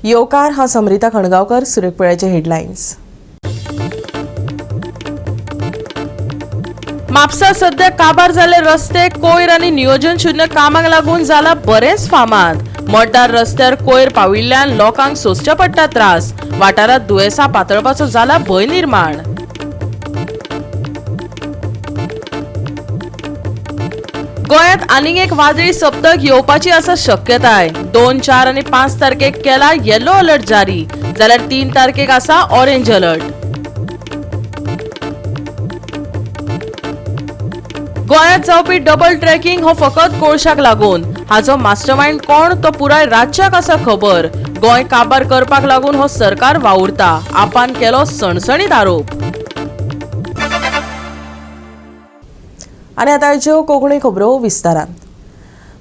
येवकार. हांव समरिता खणगांवकर. सुरेखपळ्याचे हेडलायन्स. म्हापसा सध्या काबार जाल्ले रस्ते कोयर आनी नियोजन शून्य कामाक लागून जाला बरेंच फामाद. मड्डार रस्त्यार कोयर पाविल्ल्यान लोकांक सोंसचे पडटा त्रास. वाठारांत दुयेंसां पातळपाचो जाला भंय निर्माण. गोंयांत आनीक एक वादळी सप्तक येवपाची आसा शक्यताय. 2, 4 आनी 5 तारखेक केला येलो अलर्ट जारी, जाल्यार 3 तारखेक आसा ऑरेंज अलर्ट. गोंयांत जावपी डबल ट्रॅकिंग हो फकत कोळशाक लागून. हाचो मास्टरमाइंड कोण तो पुराय राज्याक आसा खबर. गोंय काबार करपाक लागून हो सरकार वावुरता, आपान केलो सणसणीत आरोप. आनी आतां कोंकणी खबरो विस्तारान.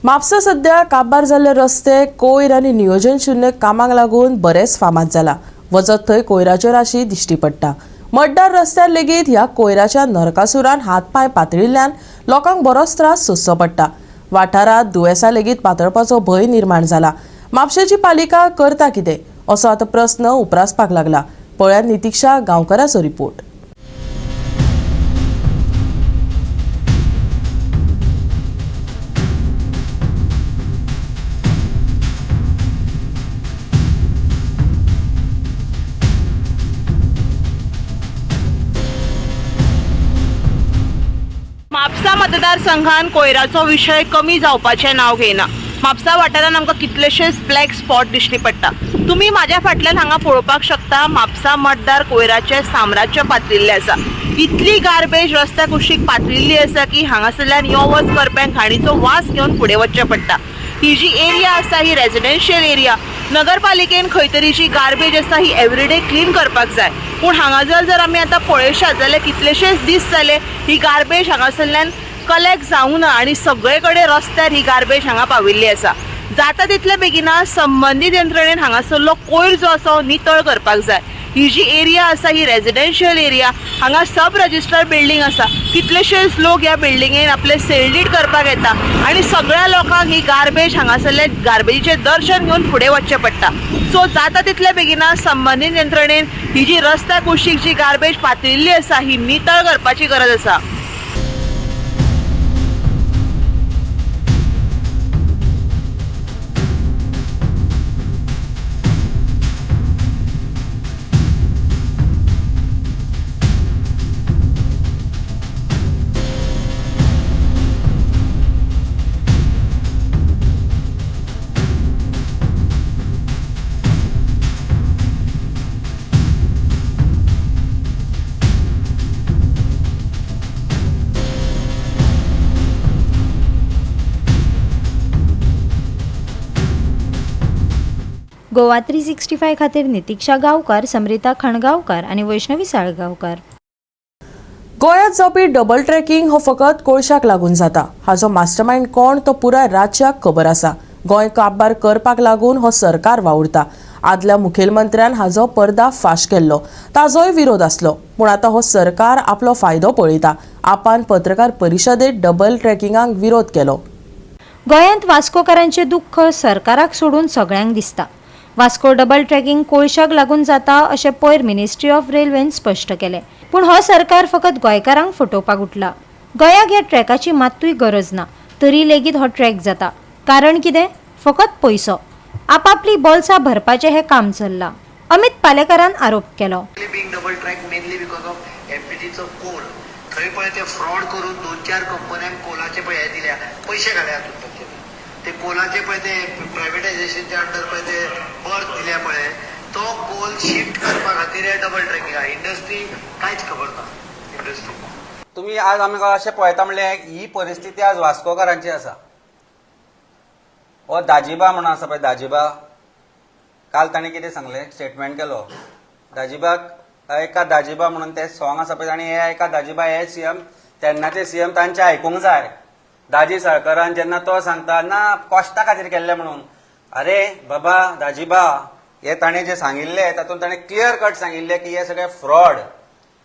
म्हापसा सध्या काबार जाल्ले रस्ते कोयर आनी नियोजन शून्य कामाक लागून बरेंच फामाद जाला. वचत थंय कोयराच्यो राशी दिश्टी पडटा. मड्डार रस्त्यार लेगीत ह्या कोयराच्या नरकासुरान हात पांय पातळिल्ल्यान लोकांक बरोच त्रास सोंसचो पडटा. वाठारांत दुयेंसां लेगीत पातळपाचो भंय निर्माण जाला. म्हापशेची पालिका करता कितें असो आतां प्रस्न उप्रासपाक लागला. पळयात नितिक्षा गांवकराचो रिपोर्ट. म्हापसा मतदारसंघान कोयराचो विशय कमी जावपाचें नांव घेयना. म्हापसा वाठारान आमकां कितलेशेच ब्लॅक स्पॉट दिश्टी पडटा. तुमी म्हाज्या फाटल्यान हांगा पळोवपाक शकता, म्हापसा मतदार कोयराचें साम्राज्य पातळिल्लें आसा. इतली गार्बेज रस्त्या कुशीक पातळिल्ली आसा की हांगासरल्यान यो वच करप्यांक घाणीचो वास घेवन फुडें वचचें पडटा. ही जी एरिया आसा ही रेजिडेन्शियल एरिया. नगरपालिकेन खंय तरी जी गार्बेज आसा ही एवरीडे क्लीन करपाक जाय, पूण हांगा जर आमी आतां पळयशात जाल्यार कितलेशेच दीस जाले ही गार्बेज हांगासरल्यान कलेक्ट जावंक ना आनी सगळे कडेन रस्त्यार ही गार्बेज हांगा पाविल्ली आसा. जाता तितले बेगिना संबंदीत यंत्रणेन हांगासरलो कोयर जो आसा नितळ करपाक जाय. ही जी एरिया आसा ही रेजिडेन्शियल एरिया. हांगा सब रजिस्टर बिल्डींग आसा. कितलेशेच लोक ह्या बिल्डिंगेन आपले सेल्डीड करपाक येता आनी सगळ्या लोकांक ही गार्बेज हांगासरले गार्बेजीचें दर्शन घेवन फुडें वचचें पडटा. सो जाता तितले बेगिना संबंदीत यंत्रणेन ही जी रस्त्या कुशीक जी गार्बेज पातळिल्ली आसा ही नितळ करपाची गरज आसा. गोवा 365 खातीर नितिक्षा गांवकार, समरिता खणगांवकार आनी वैष्णवी साळगांवकार. गोंयांत जावपी डबल ट्रॅकिंग हो फकत कोळशाक लागून जाता. हाचो मास्टरमाइंड कोण तो पुराय राज्याक खबर आसा. गोंय काबार करपाक लागून हो सरकार वावुरता. आदल्या मुखेलमंत्र्यान हाचो पर्दा फाश केल्लो, ताजोय विरोध आसलो, पूण आतां हो सरकार आपलो फायदो पळयता. आपान पत्रकार परिशदेत डबल ट्रॅकिंगाक विरोध केलो. गोंयांत वास्कोकारांचें दुख्ख सरकाराक सोडून सगळ्यांक दिसता. वास्को डबल ट्रॅकिंग कोळशाक लागून जाता अशें पयर मिनिस्ट्री ऑफ रेल्वेन स्पश्ट केलें, पूण हो सरकार फकत गोंयकारांक फटोवपाक उठला. गोंयाक ह्या ट्रॅकाची मात्तूय गरज ना, तरी लेगीत हो ट्रॅक जाता. कारण कितें? फकत पयसो. आपापली बोल्सां भरपाचें हें काम चल्लां, अमित पालेकारान आरोप केलो. Being double track mainly because of एमपीटीचो कोल. थंय पळय ते फ्रॉड करून 2-4 कंपन्यांक कोलाचे पळय हे दिल्या, पयशे घाल्या हातूंत तांचे. ते कोलाचे पळय ते प्रायवेटायझेशनच्या अंडर पळय ते बर्थ दिल्या पळय, तो कोल शिफ्ट करपा खातीर हे डबल ट्रॅकिंग आहा. इंडस्ट्री कांयच खबर ना इंडस्ट्री. तुमी आज आमकां अशें पळयता म्हणल्यार ही परिस्थिती आज वास्कोकारांची आसा. हो दाजीबा म्हणून आसा पळय, दाजीबा काल ताणें कितें सांगलें, स्टेटमेंट केलो. दाजीबाक एका दाजीबा म्हणून ते सॉंग आसा पळय, आनी हे एका दाजीबा हे सीएम तेन्नाचे सीएम तांचे आयकूंक जाय. दाजी सरकारान जेन्ना तो सांगता ना कॉश्टा खातीर केल्ले म्हणून, अरे बाबा दाजीबा, हे ताणें जे सांगिल्ले तातूंत ताणें क्लियर कट सांगिल्लें की हे सगळे fraud,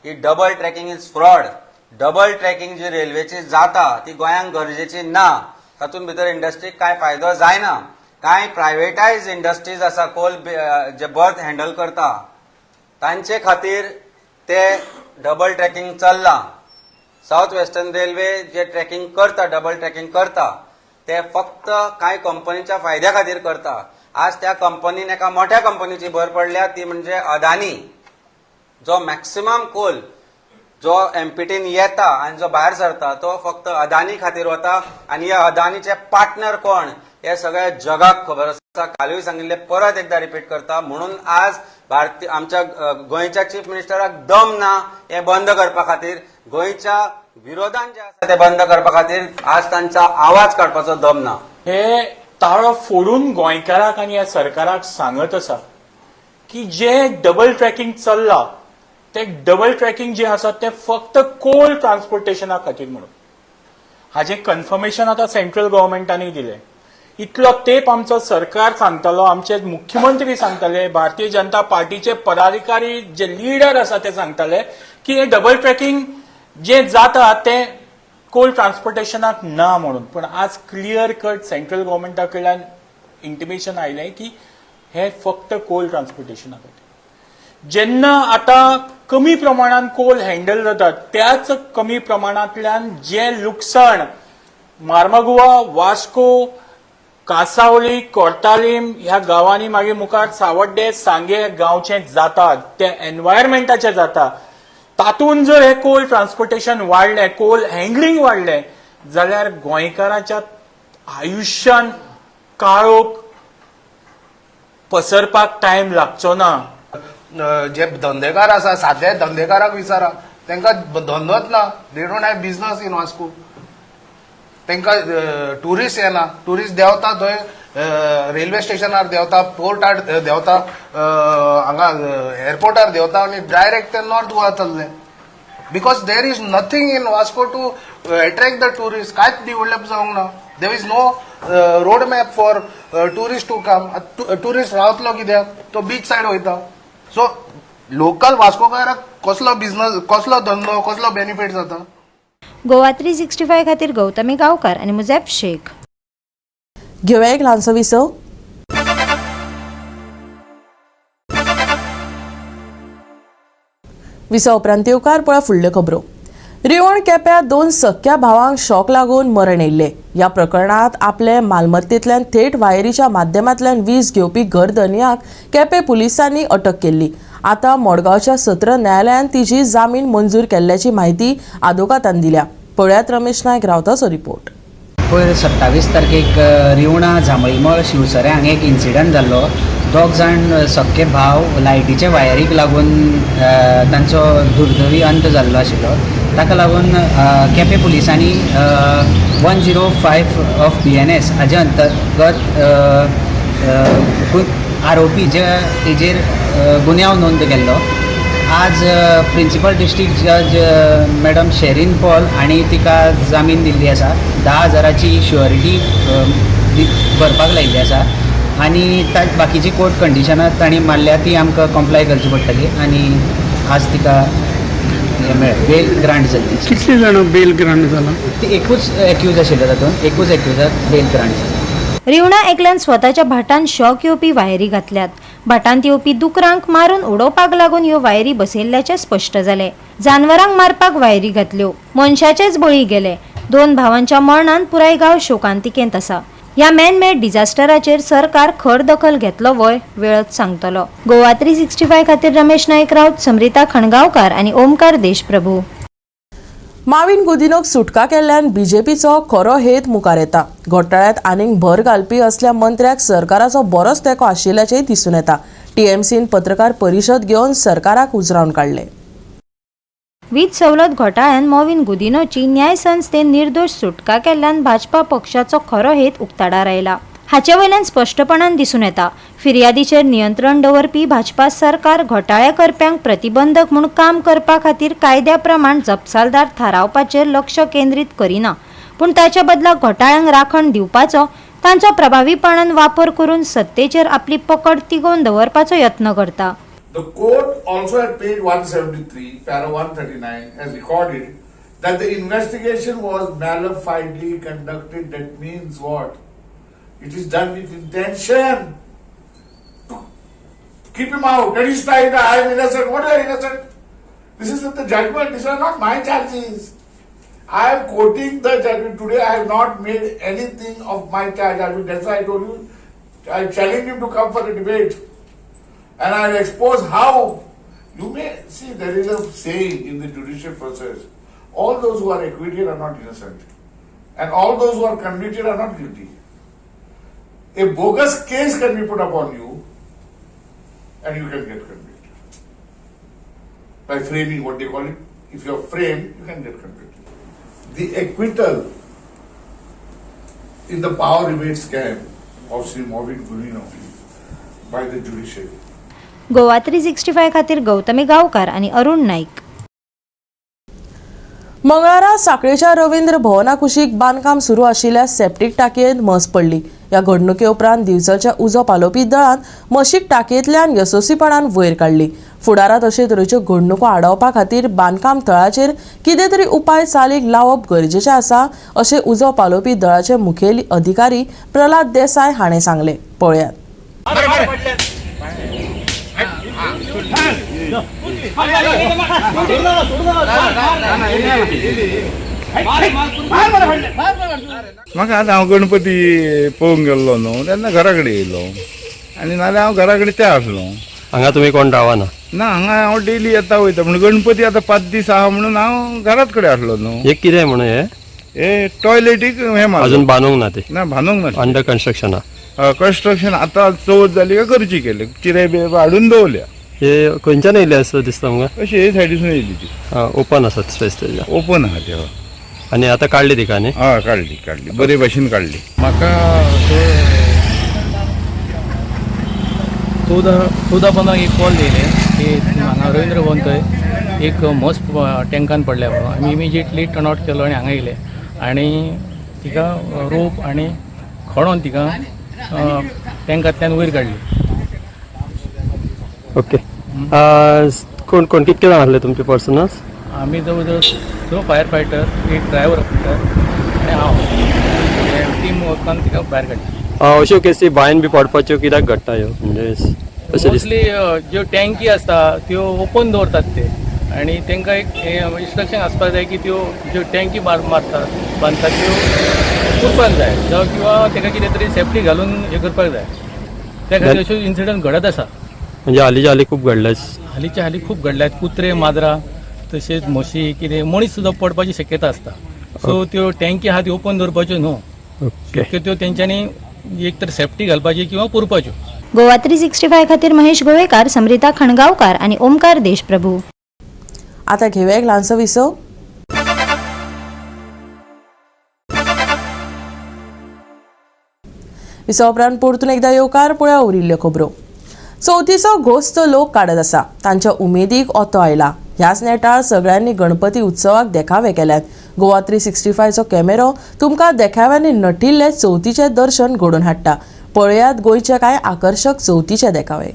he double tracking is fraud. Double tracking जी रेल्वेची जाता ती गोंयांक गरजेची ना, तातूंत भितर इंडस्ट्रीक कांय फायदो जायना. कांय प्रायवेटायज इंडस्ट्रीज आसा कोल जे बर्थ हँडल करता तांचे खातीर ते डबल ट्रॅकिंग चल्लां. सावथ वेस्टर्न रेल्वे जे ट्रॅकिंग करता, डबल ट्रॅकिंग करता, ते फक्त कांय कंपनीच्या फायद्या खातीर करता. आज त्या कंपनीन एका मोठ्या कंपनीची भर पडल्या, ती म्हणजे अदानी, जो मॅक्सिमम कोल जो एमपीटीन येता आनी जो भायर सरता तो फक्त अदानी खातीर वता. आनी ह्या अदानीचे पार्टनर कोण हे सगळ्या जगाक खबर आसा. कालूय सांगिल्लें, परत एकदा रिपीट करता. म्हणून आज भारतीय आमच्या गोंयच्या चीफ मिनिस्टराक दम ना हें बंद करपा खातीर, गोंयच्या विरोधान जे आसा ते बंद करपा खातीर आज तांचा आवाज काडपाचो दम ना. हे ताळो फोडून गोंयकाराक आनी ह्या सरकाराक सांगत आसा की जे डबल ट्रॅकिंग चल्ला ते डबल ट्रॅकिंग जे आसा ते फक्त कोल ट्रान्सपोर्टेशना खातीर म्हणून. हाजें कन्फर्मेशन आतां सेंट्रल गव्हर्मेंटानूय दिलें. इतलो तेंप आमचो सरकार सांगतालो, आमचे मुख्यमंत्री सांगताले, भारतीय जनता पार्टीचे पदाधिकारी जे लिडर आसा ते सांगताले की हे डबल ट्रॅकिंग जे जाता ते कोल ट्रान्सपोर्टेशनाक ना म्हणून. पूण आज क्लियर कट सेंट्रल गव्हर्मेंटा कडल्यान इंटिमेशन आयलें की हे फक्त कोल ट्रान्सपोर्टेशना खातीर. जेन्ना आतां कमी प्रमाणान कोल हँडल जाता त्याच कमी प्रमाणांतल्यान जे लुकसाण मार्मागोवा, वास्को, कासावली, कोर्तालीम ह्या गांवांनी, मागीर मुखार सावड्डे, सांगे गांवचे जाता, ते एनवायरमेंटाचे जाता, तातूंत जर हे कोल ट्रान्सपोर्टेशन वाडलें, कोल हँडलिंग वाडलें जाल्यार गोंयकाराच्या आयुश्यान काळोख पसरपाक टायम लागचो ना. जे धंदेकार आसा, सादे धंदेकाराक विचारा, तांकां धंदोच ना. They don't have business in Vasco. तांकां ट्युरिस्ट येना. ट्युरिस्ट देंवता थंय रेल्वे स्टेशनार देंवता, पोर्टार देंवता, हांगा एअरपोर्टार देंवता आनी डायरेक्ट ते नॉर्थ गोवा चल्ले. Because there is nothing in Vasco to attract the tourist. कांयच डिवलप जावंक ना. There is no road map for tourist to come. Tourist रावतलो कित्याक? तो बीच सायड वयता. सो लोकल वास्कोकाराक कसलो बिझनस, कसलो धंदो, कसलो बेनिफीट जाता? गोवा 365 खातीर गौतमी गांवकार आनी मुझेब शेख. घेवया एक ल्हानसो विसव. विसव उपरांत येवकार पळय फुडल्यो खबरो. रिवण केप्यां 2 सख्या भावांक शॉक लागून मरण येयल्लें. ह्या प्रकरणांत आपले मालमत्तेंतल्यान थेट वायरीच्या माध्यमांतल्यान वीज घेवपी घरधनयाक केपें पुलिसांनी अटक केल्ली. आतां मडगांवच्या सत्र न्यायालयान तिची जामीन मंजूर केल्ल्याची म्हायती आदोगातान दिल्या. पळयात रमेश नायक रावताचो रिपोर्ट. पयर 27 तारखेक रिवणा जांबळीमळ शिवसरे हांगा एक इन्सिडंट जाल्लो. 2 जाण सक्के भाव लायटीचे वायरीक लागून तांचो दुर्दैवी अंत जाल्लो आशिल्लो. ताका लागून केपें पुलिसांनी 105 ऑफ BNS हाजे अंतर्गत आरोपी जे तेजेर गुन्यांव नोंद केल्लो. आज प्रिंसिपल डिस्ट्रिक्ट जज मॅडम शेरीन पॉल हांणी तिका जामीन दिल्ली आसा. 10,000ची शुअरिटी भरपाक लायिल्ली आसा आनी बाकीची कोर्ट कंडिशनां तांणी मारल्या ती आमकां कॉम्प्लाय करची पडटली आनी आज तिका मेळ्ळें बेल ग्रांट जाली. कितले जाणां बेल ग्रांट जाला? ती एकूच एक्यूज आशिल्लो, तातूंत एकूच एक्यूजाक बेल ग्रांट जाली. रिवणा एकल्यान स्वताच्या भाटान शॉक येवपी वायरी घातल्यात. भाटांत येवपी दुकरांक मारून उडोवपाक लागून ह्यो वायरी बसयल्ल्याचें स्पश्ट जालें. जानवरांक मारपाक वायरी घातल्यो, मनशाचेच बळी गेले. 2 भावांच्या मरणान पुराय गांव शोकांतिकेंत आसा. ह्या मॅनमेड डिझास्टराचेर सरकार खर दखल घेतलो वय वेळच सांगतलो. गोवा 365 खातीर रमेश नायक राऊत, समृता खणगांवकार आनी ओमकार देशप्रभू. माविन गुदिनोक सुटका केल्ल्यान बीजेपीचो खरो हेत मुखार येता. घोटाळ्यांत आनीक भर घालपी असल्या मंत्र्याक सरकाराचो बरोच तेंको आशिल्ल्याचेंय दिसून येता. टीएमसीन पत्रकार परिशद घेवन सरकाराक उजरावन काडलें. वीज सवलत घोटाळ्यान मॉविन गुदिनोची न्यायसंस्थेन निर्दोष सुटका केल्ल्यान भाजपा पक्षाचो खरो हेत उक्ताडार आयला. हाचे वयल्यान स्पश्टपणान दिसून येता फिर्यादीचेर नियंत्रण दवरपी भाजपा सरकार घोटाळे करप्यांक प्रतिबंधक म्हूण काम करपा खातीर कायद्या प्रमाण जपसालदार थारावपाचेर लक्ष केंद्रीत करिना, पूण ताच्या बदला घोटाळ्यांक राखण दिवपाचो तांचो प्रभावीपणान वापर करून सत्तेचेर आपली पकड तिगोवन दवरपाचो यत्न करता. The court also at page 173, para 139 has recorded that the investigation was malafidely conducted. That means what? It is done with intention to keep him out. And he's trying to, I am innocent. What are you innocent? This is the judgment. These are not my charges. I am quoting the judgment. Today I have not made anything of my charge. I mean, that's why I told you, I challenge him to come for a debate. And I will expose how. You may see, there is a saying in the judicial process, all those who are acquitted are not innocent. And all those who are convicted are not guilty. A bogus case can be put upon you and you can get convicted. By framing, what they call it. If you are framed, you can get convicted. The acquittal in the power rebate scam of Sri Mauvin Godinho by the judiciary. Goa 365 खातीर गौतमी गांवकार आनी अरुण नाईक. मंगळारा साखळेच्या रवींद्र भवना कुशीक बांदकाम सुरू आशिल्ल्या septic टाकयेंत म्हस पडली. ह्या घडणुके उपरांत दिवचलच्या उजो पालोवपी दळान म्हशीक टाकयेंतल्यान येसस्वीपणान वयर काडली. फुडारांत अशे तरेच्यो घडणुको आडावपा खातीर बांदकाम थळाचेर कितें तरी उपाय चालीक लावप गरजेचें आसा अशें उजो पालोवपी दळाचे मुखेली अधिकारी प्रल्हाद देसाय हाणें सांगलें. पळयात. म्हाका आतां हांव गणपती पळोवंक गेल्लो न्हू तेन्ना घरा कडेन येयलो आनी नाल्यार हांव घरा कडेन त्या आसलो. हांगा तुमी कोण रावना? ना, हांगा हांव डेली येता वयता पूण गणपती आतां 5 दीस आहा म्हणून हांव घरात कडेन आसलो न्हू. हे कितें म्हणून हे हे टॉयलेटीक हें मारलें. अजून बांदूंक ना ते? ना, बांदूंक ना, अंडर कन्स्ट्रक्शन आहा. कन्स्ट्रक्शन आतां चवथ जाली काय करची केली, चिरे बिरे हाडून दवरल्या. हे खंयच्यान येयले आसता दिसता आमकां? अशी हे सायडीसून येयली ती. ओपन आसा स्पेस तेज्या? ओपन आहा ते. आनी आतां काडली तिका न्ही? हय, काडली काडली, बरे भाशेन काडली. म्हाका 14:15 एक कॉल येयले की हांगा रवींद्र भवन थंय एक म्हस टँकान पडल्या म्हणून. आमी इमिजिएटली टर्न आवट केलो आनी हांगा येयले आनी तिका रोप आनी खणोन तिका टँकांतल्यान वयर काडली. ओके. कोण कोण कितके जाण आसले तुमचे पर्सनल्स? आमी जवळ जवळ 6 फायर फायटर, एक ड्रायव्हर ऑपरेटर आनी हांव, टीम वचून तिका भायर काडली. अश्यो केसी बांयन बी पडपाच्यो कित्याक घडटा ह्यो? म्हणजे अशें मोस्टली ज्यो टँकी आसता त्यो ओपन दवरतात ते आनी तांकां एक इन्स्ट्रक्शन आसपाक जाय की त्यो ज्यो टँकी मारतात बांदतात त्यो पुरपाक जाय जावं किंवा ताका कितें तरी सेफ्टी घालून हें करपाक जाय. त्या खातीर अश्यो इन्सिडंट घडत आसा. म्हणजे हालींच्या हालीं खूब घडले? हालींच्या हालीं खूब घडल्यात. कुत्रे, माजरां, तशेंच म्हशी, कितें मनीस सुद्दां पडपाची शक्यता आसता. सो त्यो टँकी आहा त्यो ओपन दवरपाच्यो न्हू, शक्य त्यो तेंच्यांनी एक तर सेफ्टी घालपाची किंवा पुरपाच्यो. गोवा 365 खातीर महेश गोवेकार, समरिता खणगांवकार आनी ओमकार देशप्रभू. आता घेऊया एक ल्हानसो विसव. विसवा उपरांत परतून एकदा येवकार. पळया उरिल्ल्यो खबरो. चवथीचो घोस्त लोक काडत आसा, तांच्या उमेदीक ओतो आयला. ह्याच नेटार सगळ्यांनी गणपती उत्सवाक देखावे केल्यात. गोवा 365चो कॅमेरो तुमकां देखाव्यांनी नटिल्ले चवथीचें दर्शन घडोवन हाडटा. पळयात गोंयचे कांय आकर्शक चवथीचे देखावे.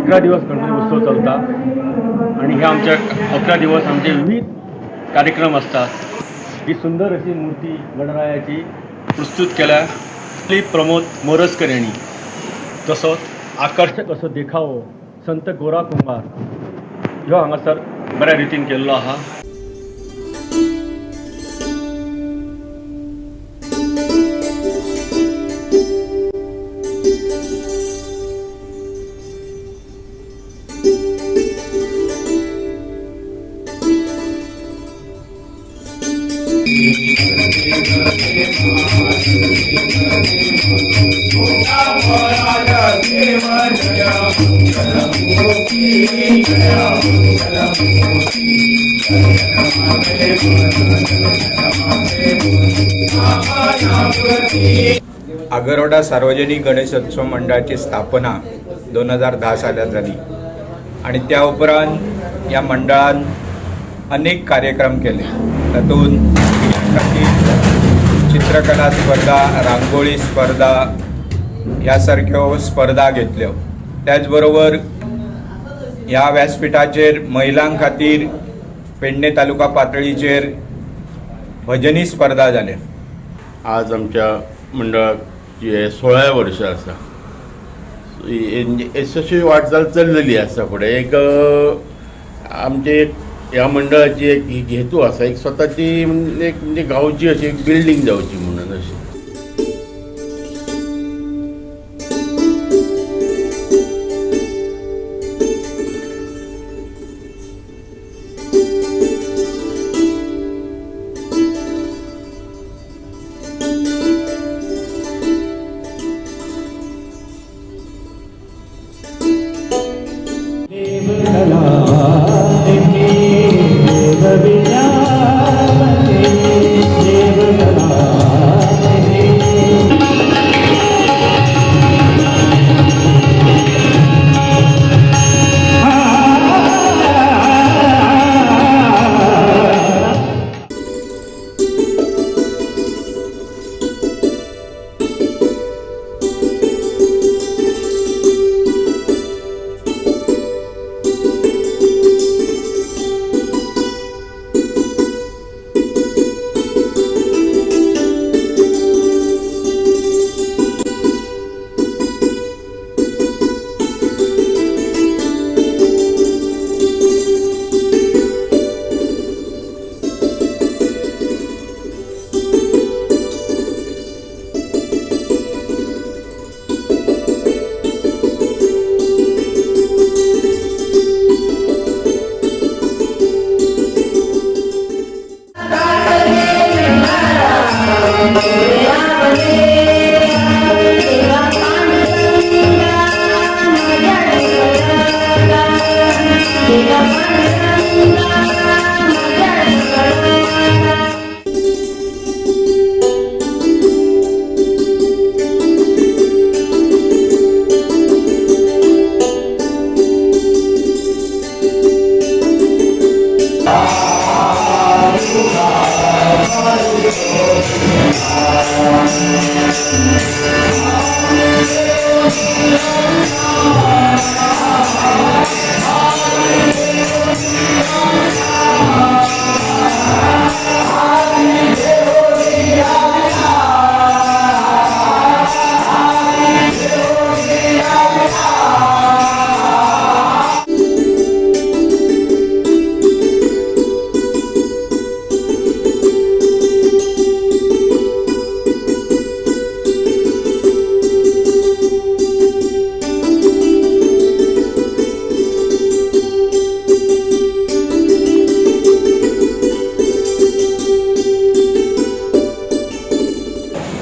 11 दिवस गणपती उत्सव चलता आणि हे आमच्या 11 दिवस आमचे विविध कार्यक्रम असतात. ही सुंदर अशी मूर्ती गणरायाची प्रस्तुत केल्या श्री प्रमोद मोरजकर यांनी. तसोच आकर्षक असो देखावो संत गोरा कुंभार ह्यो हांगासर बऱ्या रितीन केल्लो आहा. आगरवाडा सार्वजनिक गणेशोत्सव मंडळाची स्थापना 2010 सालात जाली आणि त्या उपरांत ह्या मंडळान अनेक कार्यक्रम केले. तातूंत चित्रकला स्पर्धा, रांगोळी स्पर्धा ह्या सारख्यो स्पर्धा घेतल्यो. त्याचबरोबर ह्या व्यासपीठाचेर महिलां खातीर पेडणे तालुका पातळीचेर भजनी स्पर्धा जाल्या. आज आमच्या मंडळाक 16 वर्षां आसा. यशस्वी वाटचाल चल्लेली आसा. फुडें एक आमचे ह्या मंडळाची एक हेतू आसा, एक स्वताची एक म्हणजे गांवची अशी एक बिल्डींग जावची म्हणून अशी.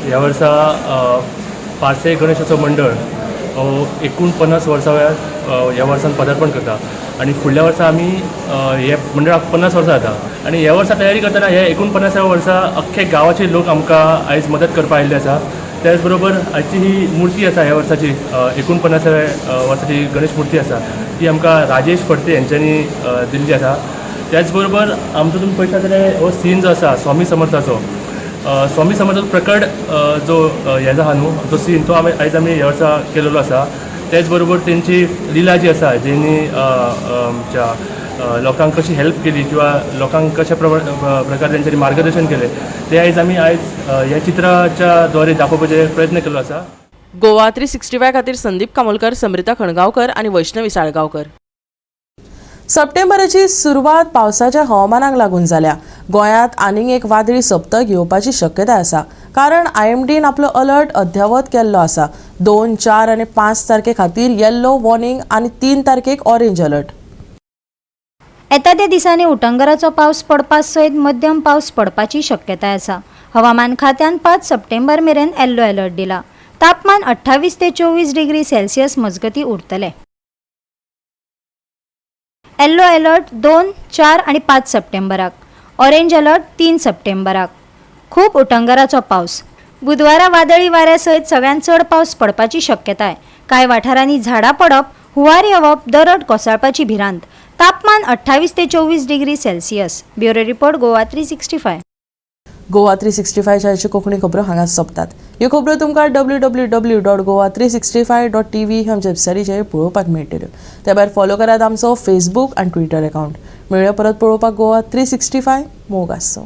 ह्या वर्सा पार्से गणेशोत्सव मंडळ 49 वर्सां ह्या वर्सान पदार्पण करता आनी फुडल्या वर्सा आमी हे मंडळाक 50 वर्सां जाता आनी ह्या वर्सा तयारी करतना हे 49व्या वर्सा अख्खे गांवाचे लोक आमकां आयज मदत करपाक आयिल्ले आसा. त्याच बरोबर आयची ही मूर्ती आसा ह्या वर्साची 49व्या वर्साची गणेश मूर्ती आसा ती आमकां राजेश फडते हेंच्यांनी दिल्ली आसा. त्याच बरोबर आमचो तुमी पळयता जाल्यार हो सीन जो आसा स्वामी समर्थाचो, स्वामी समर्थाचो प्रकट जो हे आसा न्हू जो सीन तो आमी आयज आमी ह्या वर्सा केलेलो आसा. तेच बरोबर तेंची लिला जी आसा, जेणी आमच्या लोकांक कशी हेल्प केली किंवा लोकांक कशा प्रकारे तेंच्यांनी मार्गदर्शन केलें तें आयज आमी आयज ह्या चित्राच्या द्वारे दाखोवपाचे प्रयत्न केल्लो आसा. गोवा 365 खातीर संदीप कामोलकर, समृता खणगांवकर आनी वैष्णवी साळगांवकर. सप्टेंबराची सुरवात पावसाच्या हवामानाक लागून जाल्या. गोंयांत आनीक एक वादळी सप्तक येवपाची शक्यताय आसा, कारण आयएमडीन आपलो अलर्ट अद्यावत केल्लो आसा. 2, 4 आनी 5 तारखे खातीर येल्लो वॉर्निंग आनी 3 तारखेक ऑरेंज अलर्ट. येता त्या दिसांनी उटंगराचो पावस पडपा सयत मध्यम पावस पडपाची शक्यताय आसा. हवामान खात्यान 5 सप्टेंबर मेरेन येल्लो अलर्ट दिला. तापमान 28 ते 24 डिग्री सेल्सियस मजगती उरतले. येल्लो अलर्ट 2, 4 आनी 5 सप्टेंबराक, ऑरेंज अलर्ट 3 सप्टेंबराक. खूब उटंगराचो पावस. बुधवारा वादळी वाऱ्या सयत सगळ्यांत चड पावस पडपाची शक्यताय. कांय वाठारांनी झाडां पडप, हुंवार येवप, दरड कोसळपाची भिरांत. तापमान 28 ते 24 degree Celsius. Bureau report, Goa 365. Goa 365 च्या कोंकणी खबरो हांगा सोंपतात. ह्यो खबरो तुमकां www.goa365.tv ह्या आमच्या वेबसायटीचेर पळोवपाक मेळटल्यो. त्या भायर फॉलो करात आमचो फेसबूक आनी ट्विटर अकावंट. मेळया परत पळोवपाक गोवा 365. मोग आसचो.